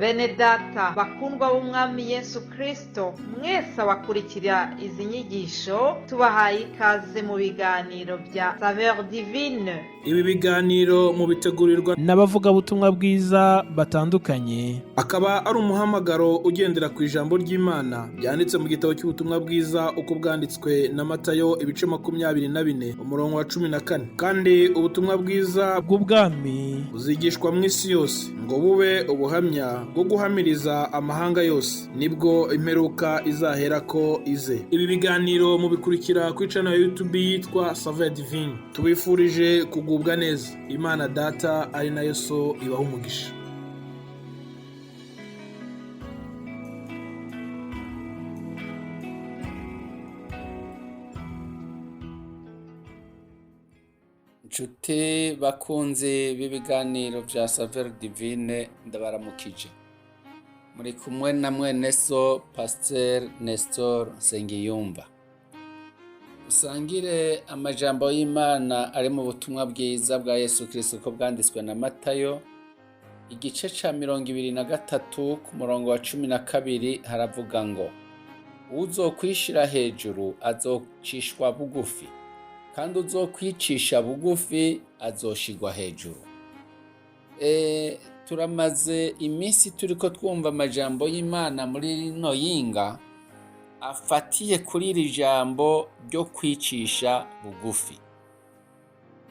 Bene data bakundwa b'Umwami Yesu Kristo, mwese abakurikira izi nyigisho, tubahaye ikaze mu biganiro bya Saveur Divine. Ibi biganiro mubitegurirwa n'abavugabutumwa bwiza batandukanye, akaba ari umuhamagaro ugendera ku ijambo ry'Imana ryanditse mu gitabo cy'ubutumwa bwiza uko bwanditswe na Matayo, ibice 24, umurongo wa 14. Kandi ubutumwa bwiza bw'ubwami buzigishwa mu isi yose ngo bube ubuhamya bwo guhamiriza amahanga yose, nibwo imperuka izaherako ize. Ibi biganiro mubikurikira kuri channel ya YouTube yitwa Saveur Divine. Tubifurije kugubwa neza. Imana Data ari nayo So ibaha umugisha. Nshuti bakunzi b'ibiganiro vya Saveur Divine, ndabaramukije. Muri kumwe na mwene so Pasteur Nestor Nsengiyumva. Usangire amajambo y'Imana ari mu butumwa bwiza bwa Yesu Kristo uko bwanditswe na Matayo, igice ca 23, ku murongo wa 12, haravuga ngo: "Uwuzokwishira hejuru azocishwa bugufi, kandi uzokwicisha bugufi azoshirwa hejuru." Turamaze iminsi turiko twumva amajambo y'Imana muri rino yinga afatiye kuri iri jambo ryo kwicisha bugufi.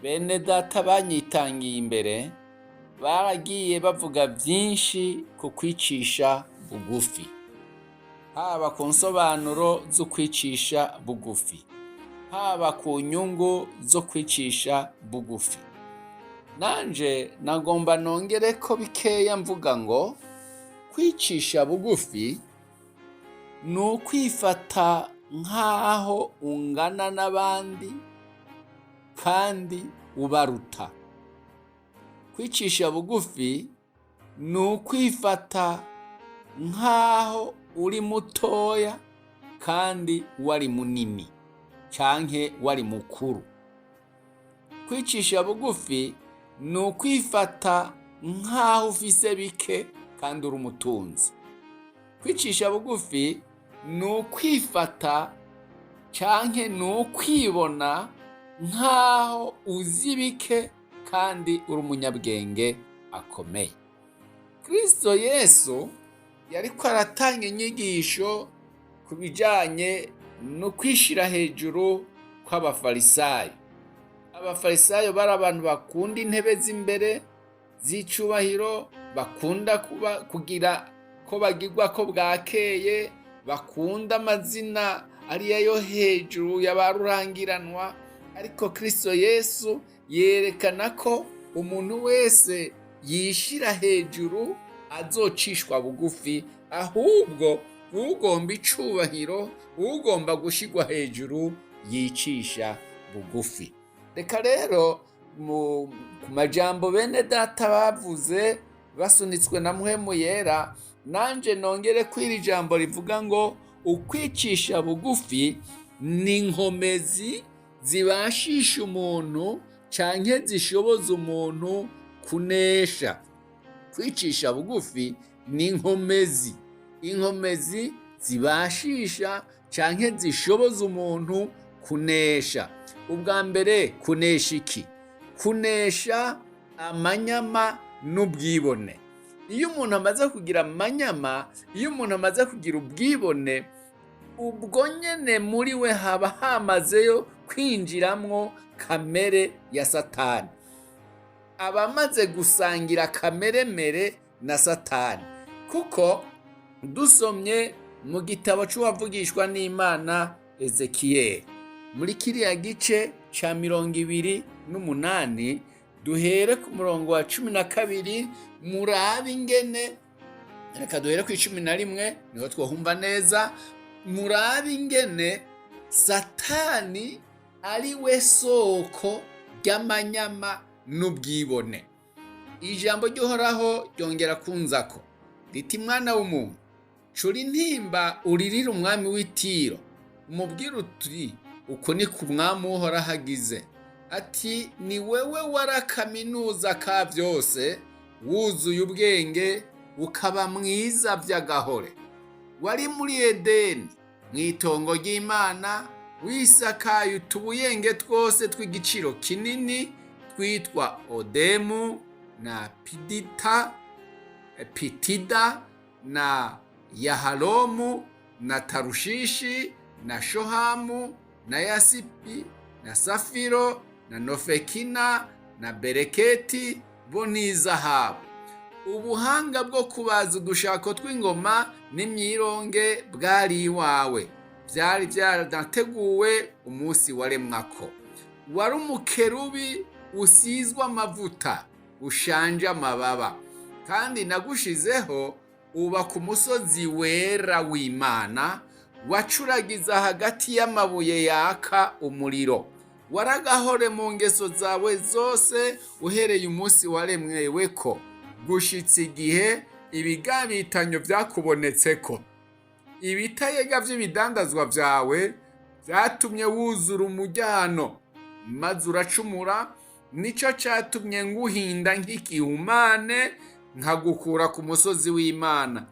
Bene data banyitangiye imbere baragiye bavuga vyinshi ku kwicisha bugufi, haba ku nsobanuro zo kwicisha bugufi, haba ku nyungu zo kwicisha bugufi. Nanje nagomba nongere ko bikeya mvuga ngo kwicisha bugufi ni ukwifata nk'aho ungana n'abandi kandi ubaruta. Kwicisha bugufi ni ukwifata nk'aho uri mutoya kandi wari munini canke wari mukuru. Kwicisha bugufi ni ukwifata nk'aho ufise bike kandi uri umutunzi. Kwicisha bugufi ni ukwifata canke ni ukwibona nk'aho uzi bike kandi uri umunyabwenge akomeye. Kristo Yesu yariko aratanga inyigisho ku bijanye no kwishira hejuru kw'abafarisayo. Abafarisayo bari abantu bakunda intebe z'imbere z'icubahiro, bakunda kuba kugira ko bagirwa ko bwakeye, bakunda amazina ariyo yo hejuru ya ba rurangiranwa. Ariko Kristo Yesu yerekana ko umuntu wese yishira hejuru azocishwa bugufi, ahubwo ugomba icubahiro, ugomba gushirwa hejuru, yicisha bugufi. Reka rero ku majambo bene data bavuze basunitswe na Mpwemu Yera, nanje nongere ko iri jambo rivuga ngo ukwicisha bugufi ni inkomezi zibashisha umuntu canke zishoboza umuntu kunesha. Kwicisha bugufi ni inkomezi, inkomezi zibashisha canke zishoboza umuntu kunesha. Ubwa mbere, kunesha iki? Kunesha amanyama n'ubwibone. Iyo umuntu amaze kugira amanyama, iyo umuntu amaze kugira ubwibone, ubwo nyene muri we haba hamazeyo kwinjiramwo kamere ya Satani. Aba amaze gusangira kamere mere na Satani. Kuko dusomye mu gitabo c'uwavugishwa n'Imana Ezekiyeli, muri kiriya gice ca 28, duhere ku murongo wa 12, murabe ingene, reka duhere ku 11 niho twohumva neza, murabe ingene Satani ari we soko ry'amanyama n'ubwibone. Ijambo ry'Uhoraho ryongera kunzako riti: "Mwana w'umuntu, cura intimba uririre umwami w'Itiro, umubwire uti: uko ni ku mwami Uhoraho agize ati: ni wewe wari akaminuza ka vyose, wuzuye ubwenge." Ukaba mwiza vy'agahore. Wari muri Edeni, mw'itongo ry'Imana, wisakaye utubuyenge twose tw'igiciro kinini twitwa odemu na pidita, pitida na yahalomu na tarushishi na shohamu na yasipi na safiro na nofekina na bereketi, bo n'izahabu. Ubuhanga bwo kubaza udushako tw'ingoma n'imyironge bwari iwawe, byari byaranateguwe umunsi waremwako. Wari umukerubi usizwe amavuta, ushanje amababa, kandi nagushizeho uba ku musozi wera w'Imana, wacuragiza hagati y'amabuye yaka umuriro. Waragahore mu ngeso zawe zose uhereye umunsi waremweweko gushitsa igihe ibigabitanyo byakubonetseko. Ibitayega vy'ibidandazwa vyawe vyatumye wuzura umujyano, maze uracumura. Nico catumye nguhinda nk'igihumane, nkagukura ku musozi w'Imana.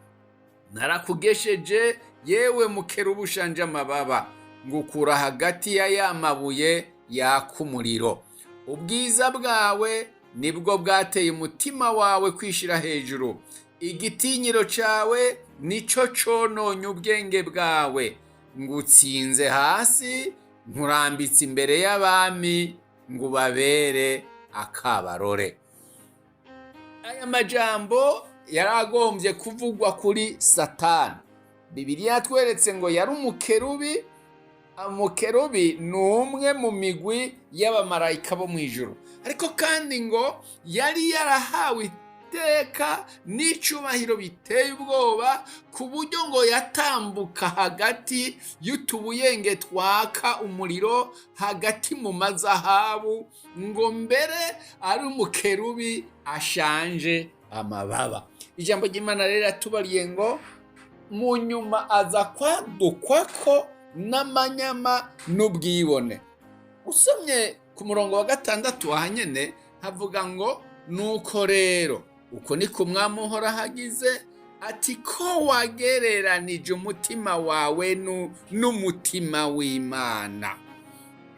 Narakugesheje, yewe mukerubu ushanje amababa, ngukura hagati ya ya mabuye yaka umuriro. Ubwiza bwawe nibwo bwateye umutima wawe kwishira hejuru, igitinyiro cawe nico cononye ubwenge bwawe. Ngutsinze hasi, nkurambitse imbere y'abami ngo ubabere akabarore. Aya majambo yaragombye kuvugwa kuri Satani. Bibiliya yatweretse ngo yari umukerubi. Umukerubi ni umwe mu migwi y'abamarayika bo mu ijuru, ariko kandi ngo yari yarahawe iteka n'icubahiro biteye ubwoba, ku buryo ngo yatambuka hagati y'utubuyenge twaka umuriro, hagati mu mazahabu, ngo mbere ari umukerubi ashanje amababa. Ijambo ry'Imana rero yatubariye ngo mu nyuma aza kwadukwa ko n'amanyama n'ubwibone. Usomye ku murongo wa 6 aha nyene havuga ngo: "Nuko rero uko ni ku Mwami Uhoraho agize ati: ko wagereranije umutima wawe n'umutima w'Imana."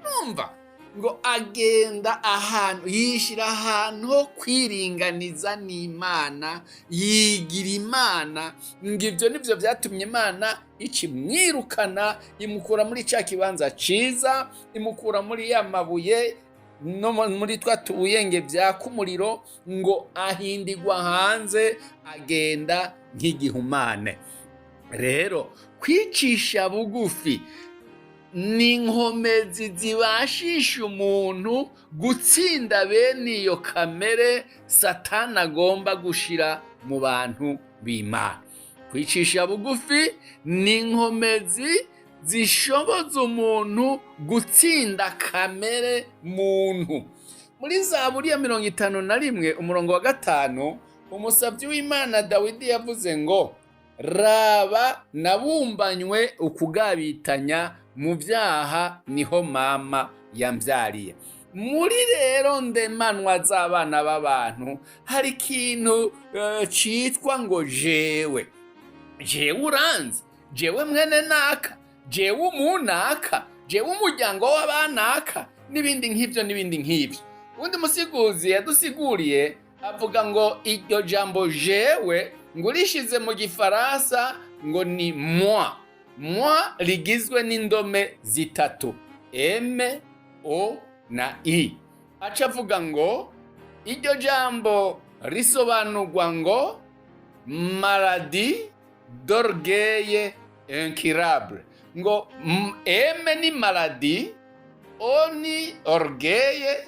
Numva ngo agenda ahantu, yishyira ahantu ho kwiringaniza n'Imana, yigira Imana. Ngo ibyo nibyo byatumye Imana ikimwirukana, imukura muri cya kibanza ciza, imukura muri ya mabuye no muri twa tubuyenge byaka umuriro, ngo ahindigwa hanze, agenda nk'igihumane. Rero kwicisha bugufi ni inkomezi zibashisha umuntu gutsinda bene iyo kamere Satani agomba gushira mu bantu b'Imana. Kwicisha bugufi ni inkomezi zishoboza umuntu gutsinda kamere muntu. Muri Zaburi ya 51 umurongo wa 5, umusabyi w'Imana Dawidi yavuze ngo: "Raba, nabumbanywe ukugabitanya, mu byaha niho mama yambyariye." Muri rero ndemanwa z'abana b'abantu hari ikintu citwa ngo jewe, jewe uranzi, jewe mwene naka, jewe umunaka, jewe umuryango w'abanaka, n'ibindi nk'ibyo, n'ibindi nk'ibyo. Undi musiguzi yadusiguriye avuga ngo iryo jambo jewe ngo urishize mu Gifaransa ngo ni moi. Moi rigizwe n'indome zitatu, M, O na I. Aca avuga ngo iryo jambo risobanurwa ngo maladie d'orgueil incurable. Ngo M ni maladie, O ni orgueil,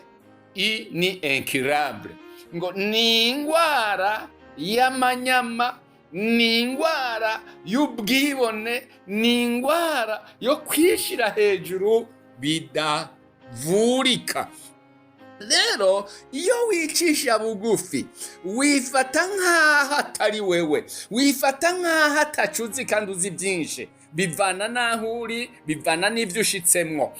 I ni incurable. Ngo ni ingwara y'amanyama, ni ingwara y'ubwibone, ni ingwara yo kwishira hejuru bidavurika. Rero iyo wicisha bugufi, wifata nk'aho atari wewe, wifata nk'aho atacuzi kandi uzi byinshi. Bivana n'aho uri, bivana n'ibyo ushitsemwo.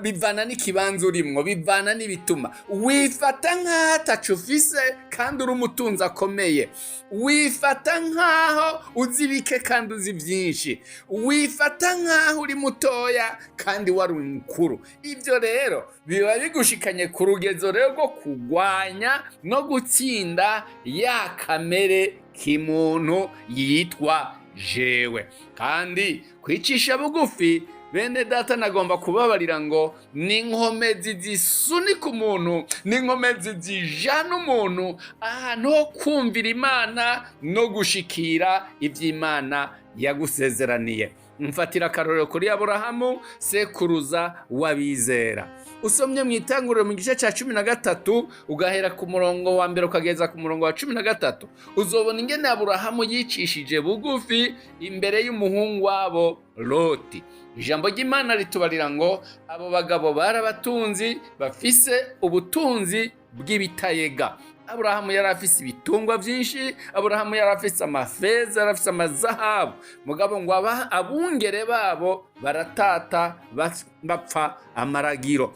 Bivana n'ikibanza urimwo, bivana n'ibituma wifata nk'aho ataco ufise kandi uri umutunzi akomeye, wifata nk'aho uzi bike kandi uzi byinshi, wifata nk'aho uri mutoya kandi wari mukuru. Ibyo rero biba bigushikanye ku rugezo rero rwo kugwanya no gutsinda ya kamere k'imuntu yitwa jewe. Kandi kwicisha bugufi, bene data, nagomba kubabarira ngo ni inkomezi zisunika umuntu, ni inkomezi zijana umuntu ahantu ho kumvira Imana no gushikira iby'Imana yagusezeraniye. Mfatira akarorero kuri Aburahamu, sekuruza w'abizera. Usomye mu Itanguriro mu gice cya 13, ugahera ku murongo wa 1 ukageza ku murongo wa 13, uzobona ingene Aburahamu yicishije bugufi imbere y'umuhungu wabo Loti. Ijambo ry'Imana ritubarira ngo abo bagabo bari abatunzi, bafise ubutunzi bw'ibitayega. Aburahamu yari afise ibitungwa byinshi, Aburahamu yari afise amafeza, yari afise amazahabu. Mugabo ngo abungere babo baratata, bapfa amaragiro.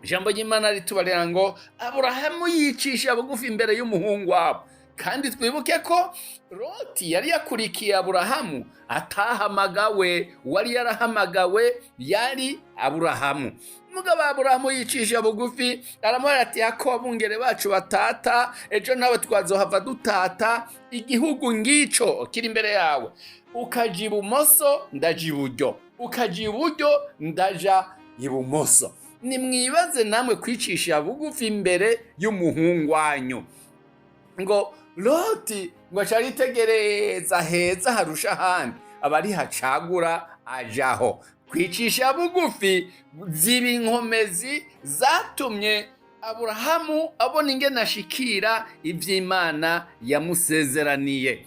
Ijambo ry'Imana ritubarira ngo Aburahamu yicisha bugufi imbere y'umuhungu wabo. Kandi twibuke ko Loti yari yakurikiye Aburahamu atahamagawe, wari yarahamagawe yari Aburahamu. Mugabo Aburahamu yicisha bugufi, aramubwira ati: "Yako abungere bacu batata, ejo nawe twazohava dutata. Igihugu ngico kiri imbere yawe, ukaja ibumoso ndaja iburyo, ukaja iburyo ndaja ibumoso." Nimwibaze namwe kwicisha bugufi imbere y'umuhungu wanyu. Ngo Loti ngo aca aritegereza heza harusha ahandi, aba ari hacagura ajaho. Kwicisha bugufi ziba inkomezi zatumye Aburahamu abona ingene ashikira ivy'Imana yamusezeraniye.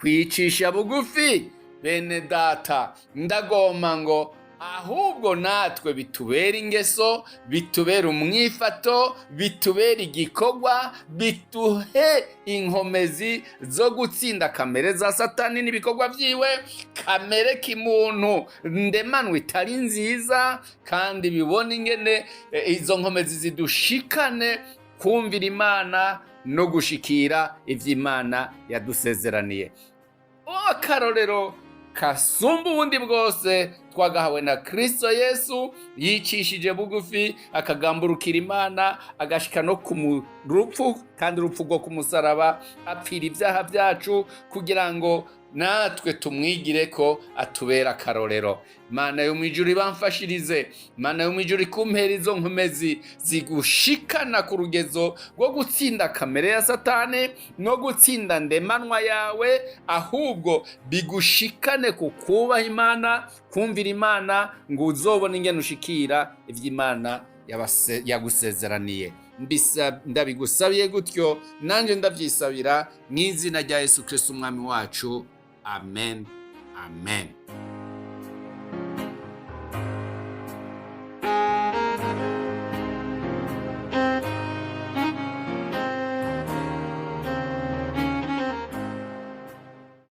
Kwicisha bugufi, bene data, ndagomba ngo ahubwo natwe bitubere ingeso, bitubere umwifato, bitubere igikorwa, bituhe inkomezi zo gutsinda kamere za Satani n'ibikorwa byiwe, kamere k'imuntu ndemanwa itari nziza, kandi bibone ingene izo nkomezi zidushikane kumvira Imana no gushikira ivy'Imana yadusezeraniye. Akarorero kasumba ubundi bwose twagahawe na Kristo Yesu, yicishije bugufi akagamburukira Imana, agashika no ku rupfu, kandi urupfu rwo ku musaraba, apfira ibyaha byacu kugira ngo natwe tumwigire ko atubera akarorero. Imana yo mu ijuru ibamfashirize, Imana yo mu ijuru ikumpera izo nkomezi zigushikana ku rugezo rwo gutsinda kamere ya Satani no gutsinda ndemanwa yawe, ahubwo bigushikane ku kubaha Imana, kumvira Imana, ngo uzobone ingene ushikira ivy'Imana yagusezeraniye. Ndabigusabiye gutyo, nanjye ndabyisabira mu izina rya Yesu Kristo umwami wacu. Amen, amen.